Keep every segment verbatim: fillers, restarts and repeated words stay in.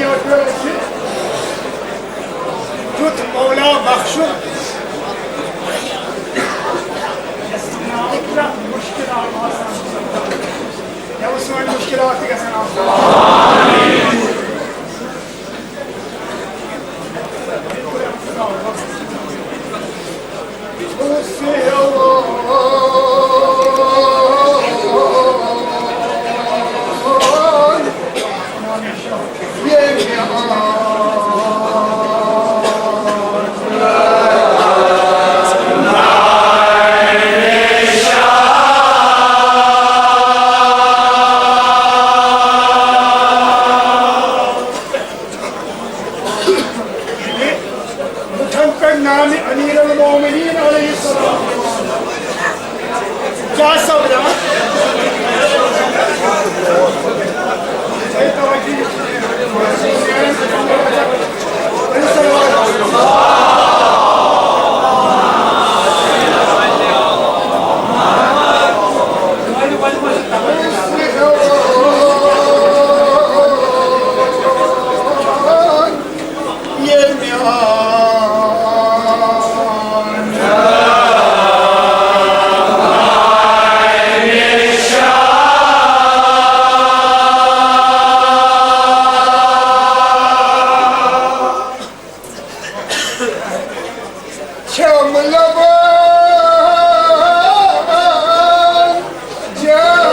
یتھ مولا بخشُن۔ پرٛٮ۪تھ مُشکِلات آسان۔ مےٚ اوس سٲنۍ مُشکِلات تہِ گژھان آسان۔ مُٹھن پٮ۪ٹھ نامِ امیر المومنین علیہ السلام۔ کیا سپدان؟ چھم لبان جان۔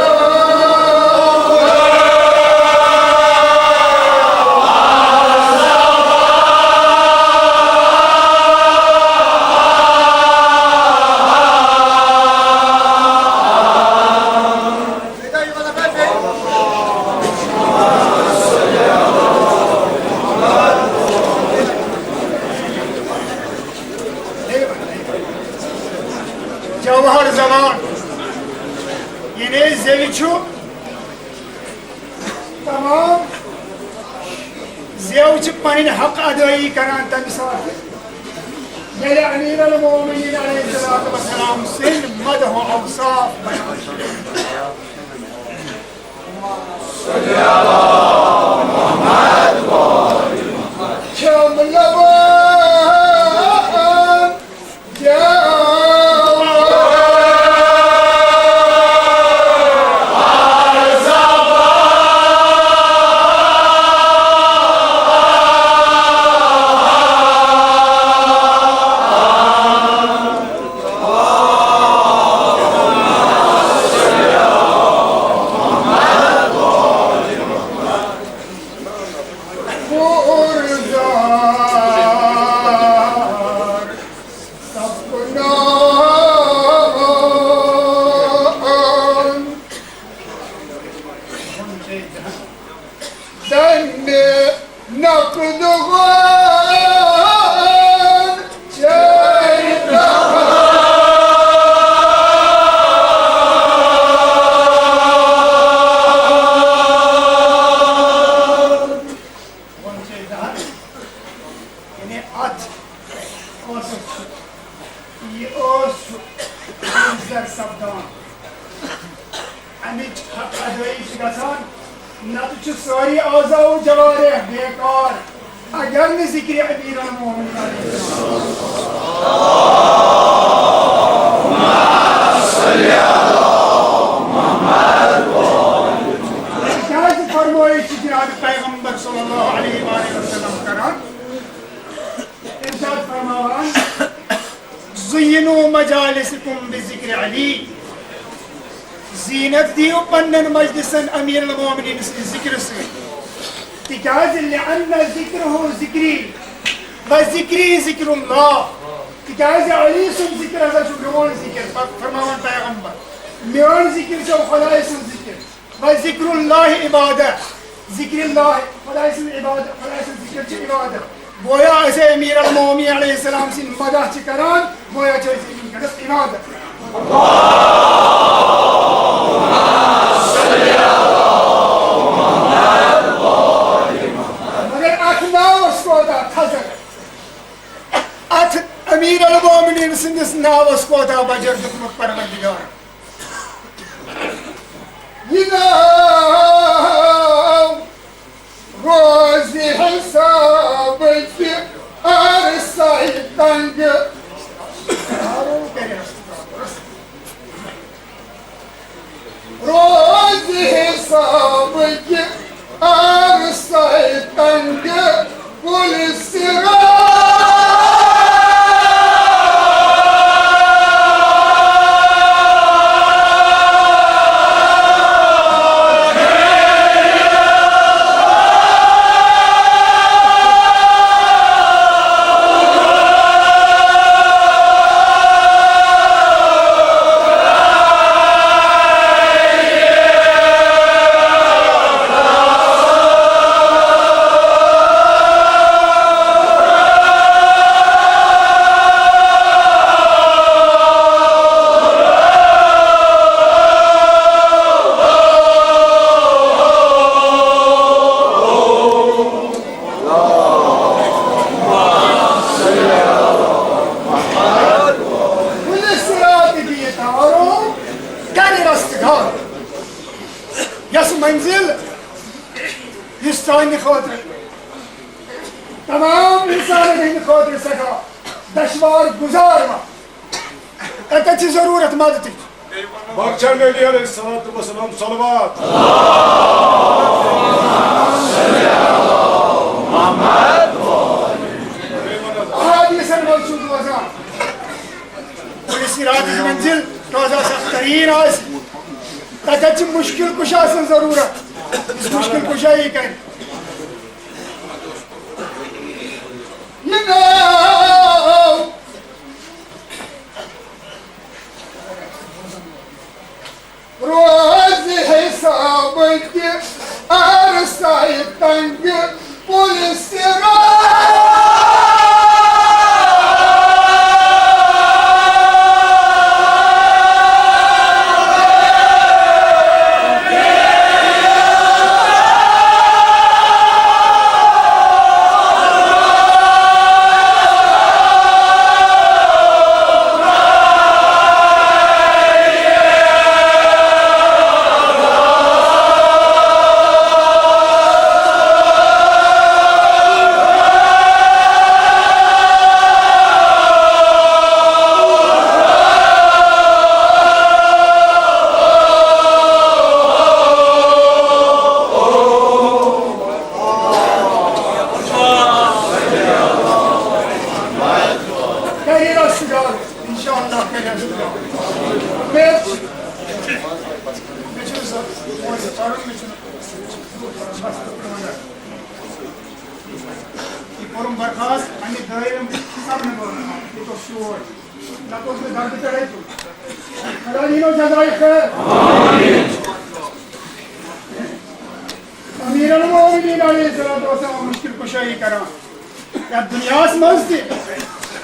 جوہر زمان، یعنی زیوِ چھُ تمام زیو چھِ پنٕنۍ حق ادٲیی کران تمہِ ساتہٕ، ییٚلہِ امیر المومنین علیہ الصلوۃ والسلام سٕنٛدۍ مدح و اوصاف بیان چھِ۔ چھم لبان جان۔ سپدان۔ دنہِ نقدُن چیرِ دہان۔ یعنی اتھ ٲسس چھُ، یہِ ٲس چھُ زر سپدان۔ امِچ حق ادٲیی چھِ گژھان، نتہٕ چھِ سٲری اعضاء و جوارح بیکار، اگر نہٕ ذکرِ امیر المومنین علیہ السلام۔ تِکیازِ فرمٲیِتھ چھِ جناب پیغمبر صلی اللہ علیہ وآلہ وسلم کران، ارشاد فرماوان، زینوا مجالسکم بذکر علی۔ زینت دِیِو پننٮ۪ن مجلسن امیر المومنین سٕنٛدِ ذکرٕ سۭتۍ۔ تِکیازِ لأن ذکرہ ذکری و ذکری ذکر اللہ۔ تِکیازِ علی سُنٛد ذکر ہسا چھُ میون ذکر، پتہٕ فرماوان پیغمبر، میون ذکر چھُ خدایہِ سُنٛد ذکر۔ و ذکر اللہ عبادہ، ذکر اللہ، خدایہِ سٕنٛز عبادت، خدایہِ سُنٛد ذکر چھِ عبادت۔ گویا أسۍ امیر المومنین علیہ السلام سٕنٛدۍ مدح چھِ کران، گویا چھِ أسۍ وٕنکیٚنس عبادت کران۔ مگر اتھ ناوس کوتاہ تھزر، اتھ امیر المومنین سٕنٛدِس ناوس کوتاہ بجر دیُتمُت پروردگارن۔ یہِ ناو روزِ منزل، یُس سانہِ خٲطرٕ، تمام انسانن ہٕنٛدِ خٲطرٕ سٮ۪ٹھاہ دشوار گُزار وقت۔ تتٮ۪تھ چھِ ضروٗرت مددٕچ۔ بخشن نبی علیہ الصلوۃ والسلام صلوات۔ احادیثن منٛز چھُ بوزان، پُلہِ صراطٕچ منزل روزان سخت تریٖن آسہِ، تتٮ۪تھ چھِ مشکل کُشا سٕنٛز ضروٗرت، یُس مشکل کُشٲیی کرِ۔ یہِ ناو روزِ حسابہٕ کہِ عرصہٕ تنگ پُلہِ صراط۔ کریرا سجال، انشاءاللہ کریرا سجال۔ مےٚ چھُ، مےٚ چھُنہٕ سُہ، مےٚ چھُنہٕ یہِ کوٚرُم برخاست، اَمہِ دٲیرٕ سَمنہٕ وول۔ یہِ گوٚو شور۔ نَتہٕ اوس مےٚ دَردٕ پٮ۪ٹھَے تُل۔ خۄدا دِیِنو جزایہِ خیر۔ امیر المومنین علیہ الصلوۃ والسلام مشکل کشائی کران۔ یتھ دنیاہس منٛز تہِ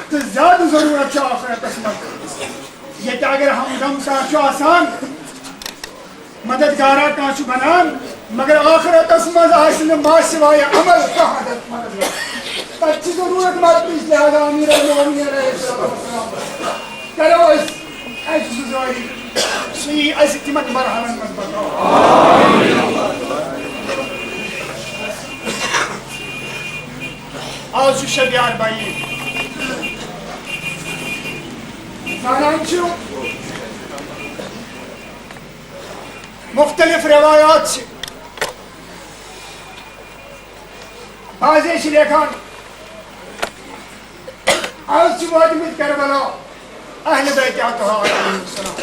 تہٕ زیادٕ ضروٗرت چھِ آخرتس منٛز۔ ییٚتہِ اگر ہمدم کانٛہہ چھُ آسان، مددگارا کانٛہہ چھُ بنان، مگر آخرتس منٛز آسہِ نہٕ ما سوائے عمل کانٛہہ مدد، مدد۔ تتہِ چھِ ضروٗرت مددٕچ، لہذا امیر المومنین علیہ الصلوۃ والسلام کرو أسۍ اَسہِ سُہ ظٲہِر، سُہ یی اَسہِ تِمن مرحلن منٛز پَکناونہٕ۔ آز چھُ شبیار بھائی۔ زانان چھِو، مُختٔلِف رِوایات چھِ۔ بعضے چھِ لیکھان، از چھِ وٲتمٕتۍ کربلا اہل بیت اطہار علیہ السلام۔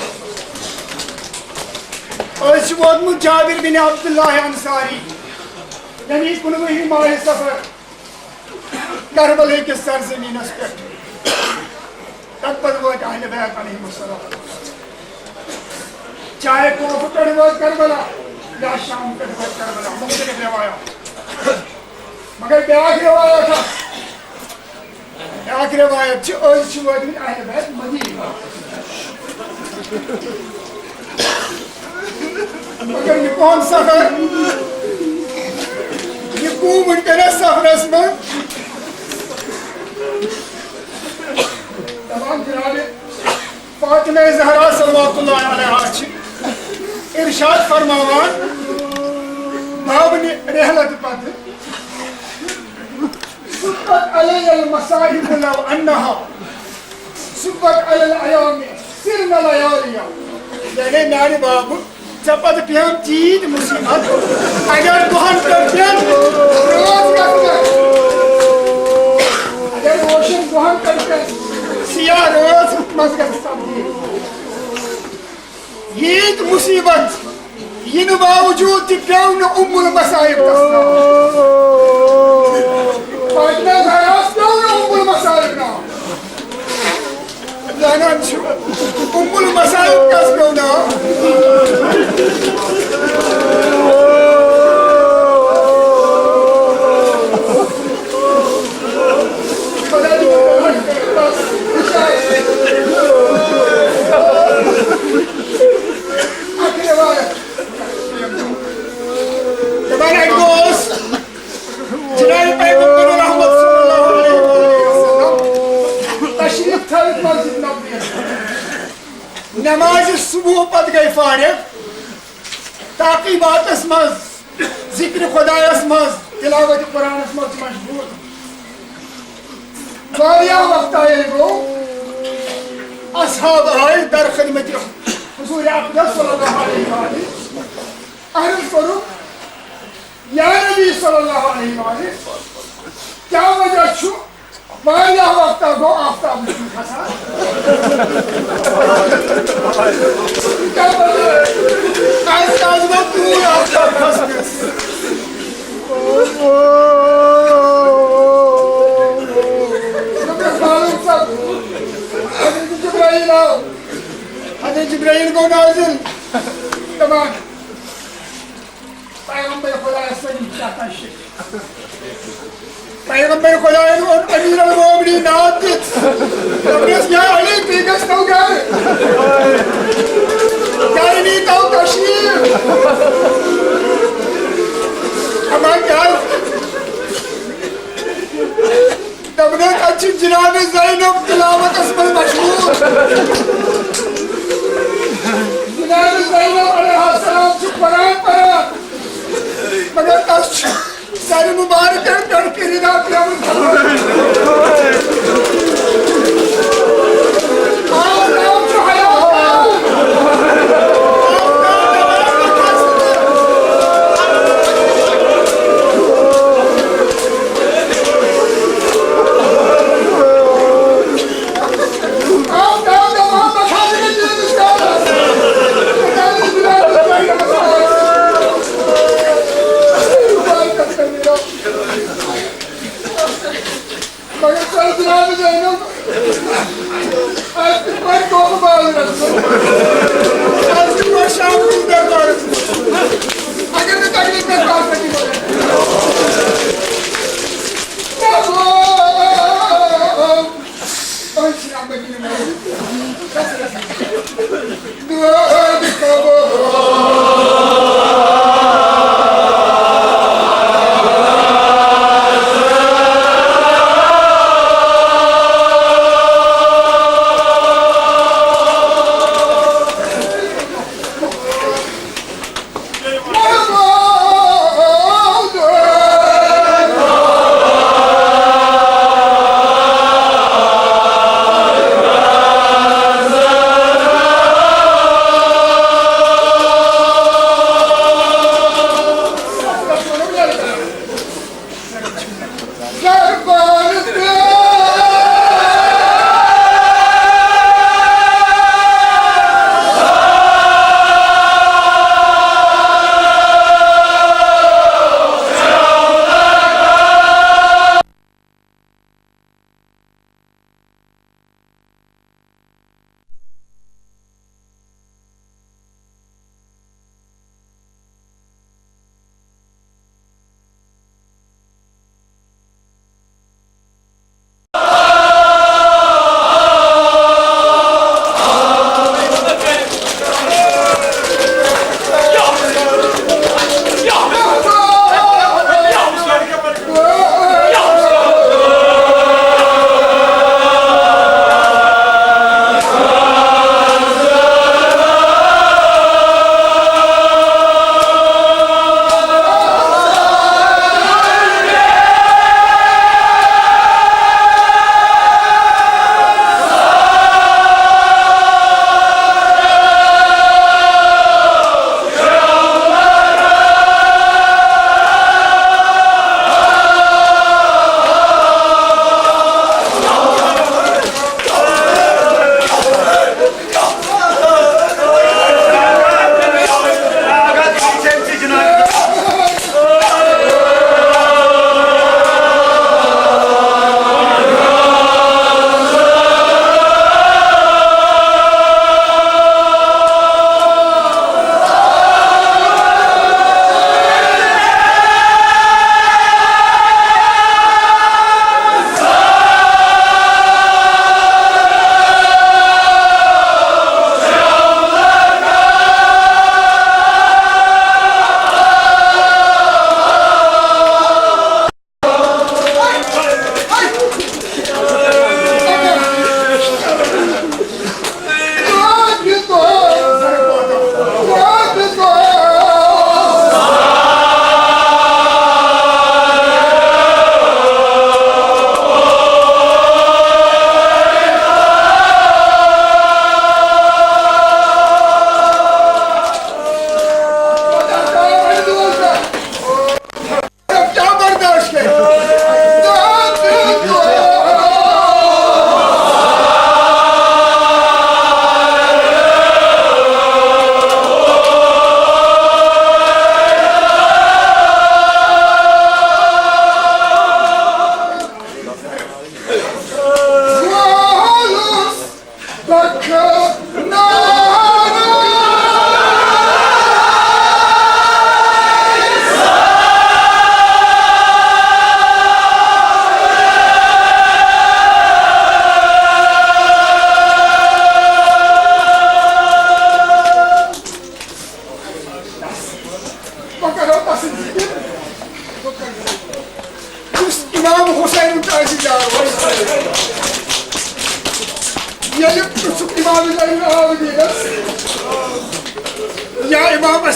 أسۍ چھِ ووتمُت جابر بن عبداللہ انصاری، یعنی کُنوُہمہِ ماہِ صفر کربلے کِس سرزمینس پٮ۪ٹھ۔ تَمہِ پتہٕ وٲتۍ اہل بیت علیہم السلام۔ چاہے کوفہٕ پٮ۪ٹھ وٲتۍ کربلا یا شام پٮ۪ٹھ وٲتۍ کربلا، مُختٔلِف روایات۔ مگر بیٛاکھ روایت اکھ، بیٛاکھ روایت چھِ، أسۍ چھِ وٲتمٕتۍ اہل بیت مدینہ۔ مگر یہِ کُہُنٛد سفر، یہِ کُم وٕنکیٚنَس سفرس منٛز؟ دَپان جناب، فاطمہ زہرا صلوات اللہ علیہا چھِ ارشاد فرماوان، بابنہِ رحلت پتہٕ، صبت علی المصائب لو انہا صبت علی الایام سرن لیالیا۔ یعنی میانہِ بابہٕ، ژےٚ پتہٕ پیٚیَن تیٖتۍ مُصیٖبت، اگر دۄہن پٮ۪ٹھ پیٚن رٲژ گژھِ، اگر روشن دۄہن پٮ۪ٹھ پیٚن سیاہ رٲژ منٛز گژھِ تبدیٖل۔ ییٖتۍ مُصیٖبت یِنہٕ باوجوٗد تہِ پیوٚو نہٕ اُم المصائب گژھنہٕ۔ فاطمہ زہراہَس پیوٚو نہٕ اُم المصائب ناو۔ زانان چھِو، اُم المصائب کَس پیوٚو ناو؟ دپان اَتہِ گوٚو اوس جناب پیغمبر رحمت صلی اللہ علیہ وسلم تشریف تھٲوِتھ مسجد نبوی۔ نمازِ صبح پتہٕ گٔے فارغ۔ تعقیباتس منٛز، ذکر خدایس منٛز، تلاوت قرآنس منٛز چھِ مشغول۔ واریاہ وقت آیے گوٚو، اصحاب آے در خدمت حضور اقدس صلی اللہ علیہ وآلہ۔ عرض کوٚرُکھ، یا نبی صلی اللہ علیہ وآلہ، کیٛاہ وجہ چھُ؟ واریاہ وقتہ گوٚو آفتاب چھُنہٕ کھسان۔ کیٛاہ وجہ؟ آز، آز گوٚو توٗرۍ آفتاب کھسنَس۔ دوٚپمَس، معلوم سا، حضرت جبرائیل آو۔ حضرت جبرائیل گوٚو نازل۔ دَپان، پیغمبر خدایس ؤنِو کیٛاہ تۄہہِ چھُ۔ پیغمبر خدایَن اوٚن امیر المومنین ناد دِتھ۔ دوٚپنَس، یا علی، تُہۍ گژھنو گرٕ۔ گرٕ نیٖتو تشریٖف۔ اما کیٛاہ؟ دوٚپنَس، اَتہِ چھِ جناب زینب تلاوتس منٛز مشغول۔ جناب زینب علیہ السلام چھِ قرآن پران، مگر تس چھُ سر مبارکن پٮ۪ٹھ کِردار پیوٚمُت۔ آو، آو چھُ حیات۔ مگر سر جناب زینب، آز کِتھ پٲٹھۍ دۄہ بالہٕ رَٹہٕ بہٕ؟ آز کِتھ پٲٹھۍ شام کِس دربارس منٛز؟ اگر نہٕ تکلیف گژھِ، بہٕ ہسا دِمہٕ۔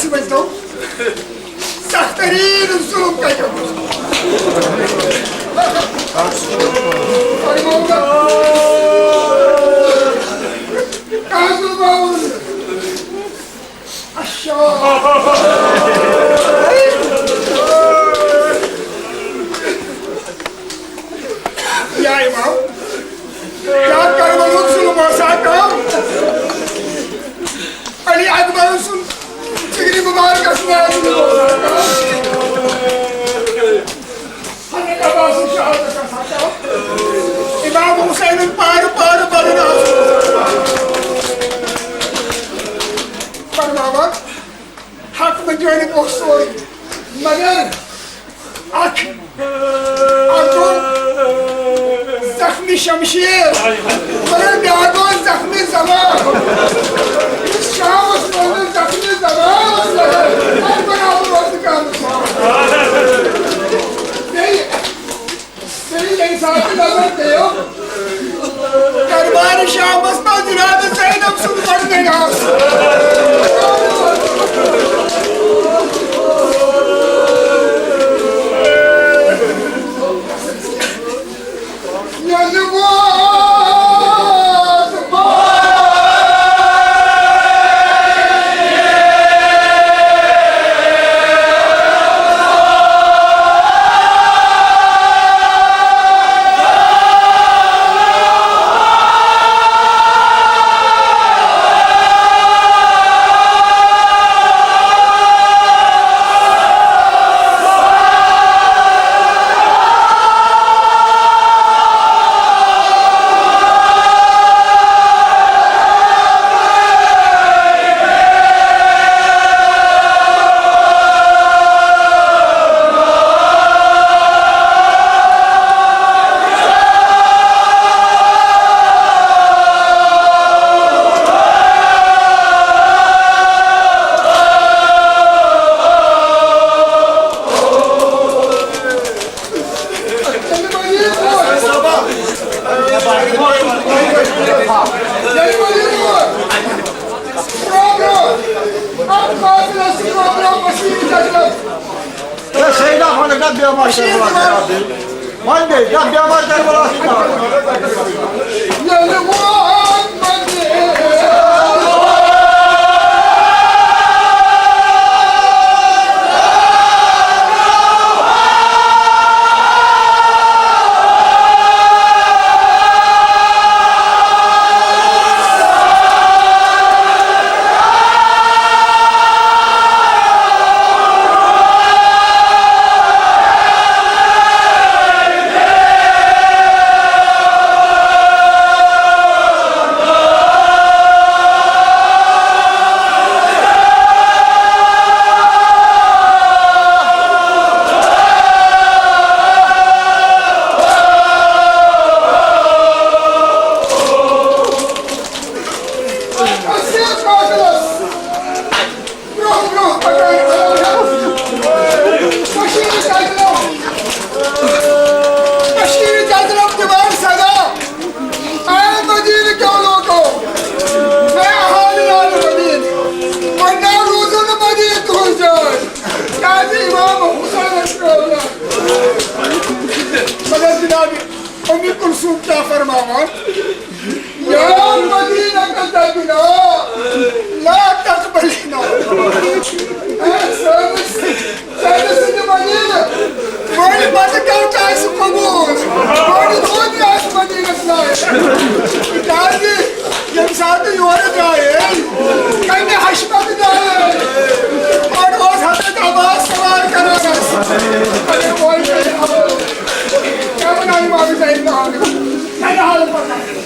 سُہ ؤنۍ تو، سخت تریٖن ظُلُم کَتہِ اوس؟ فرموگا۔ کانٛہہ ظُلُم آوُس نہٕ۔ اچھا۔ یا امام، کیا کربلُک ظُلُم آسا کم؟ علی اکبر سُنٛد فِکرِ مُبارکس منٛز۔ حضرت عباس شہادت آسان۔ امام حسین پارٕ پارٕ بَرُن آسُن۔ فرماوان، حق مہٕ جٲنِتھ اوس سورُے، مگر اکھ اَتھ گوٚو زخمی شمشیر، مگر بیٛاکھ گوٚو زخمی زبان۔ یُس شامس منٛز زخمی زبان اوس لگان، اَتھ برابر اوس نہٕ کانٛہہ۔ بیٚیہِ، بیٚیہِ ییٚمہِ ساتہٕ نظر پیٚیو، دربار شامس منٛز جناب زینب سُنٛد گۄڈٕنیُک آسُن۔ ییٚلہِ ووت ہے، سیدہ خانہ کا بیمار کربلا۔ وۄنۍ بیٚیہِ، دَپ بیمار کربلا۔ ییٚلہِ ووت مدیٖنہٕ۔ برونٛہہ برونٛہہ پکان۔ کٔشیٖرِ جزلم، کٔشیٖرِ جزلم دِوان صدا۔ اے مدیٖنہٕ کیو لوٗکو، اے اہالِ نالہِ مدیٖنہٕ، وۄنۍ نا روٗزو نہٕ مدیٖنہٕ تُہٕنٛز جاے، کیٛازِ امام حسینس ترٛٲو نار۔ مگر جناب اُمِّ کلثوم کیٛاہ فرماوان؟ یا مدینہ تبنا لا تقبلنا۔ اے سٲنِس، سٲنِس یہِ مدینہ، وۄنۍ پتہٕ کَتھ آسہِ قبوٗل؟ وۄنۍ کوٚت آسہِ مدینس لایق؟ کیٛازِ ییٚمہِ ساتہٕ یورٕ درٛایے، کَمہِ حشمتہٕ درٛایے؟ گۄڈٕ اوس حضرت عباس سوار کران اَسہِ۔ کیٛاہ وَنان امام حسین؟ کَمہِ حالہٕ پَتہٕ؟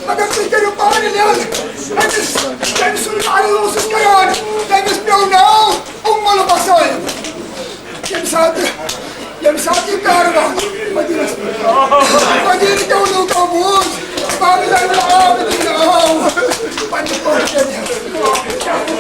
مگر تُہۍ کٔرِو پانہٕ لیٚن۔ أمِس، تٔمۍ سُنٛد عرض اوسُس کران، تٔمِس پیوٚو ناو اُم البصائر۔ ییٚمہِ ساتہٕ، ییٚمہِ ساتہٕ یہِ کاروان مدیٖنَس منٛز، مدیٖنہٕ کیو لوٗکو بوٗز، امام زین العابدین آو پننہِ پٲٹھۍ کٔرِتھ۔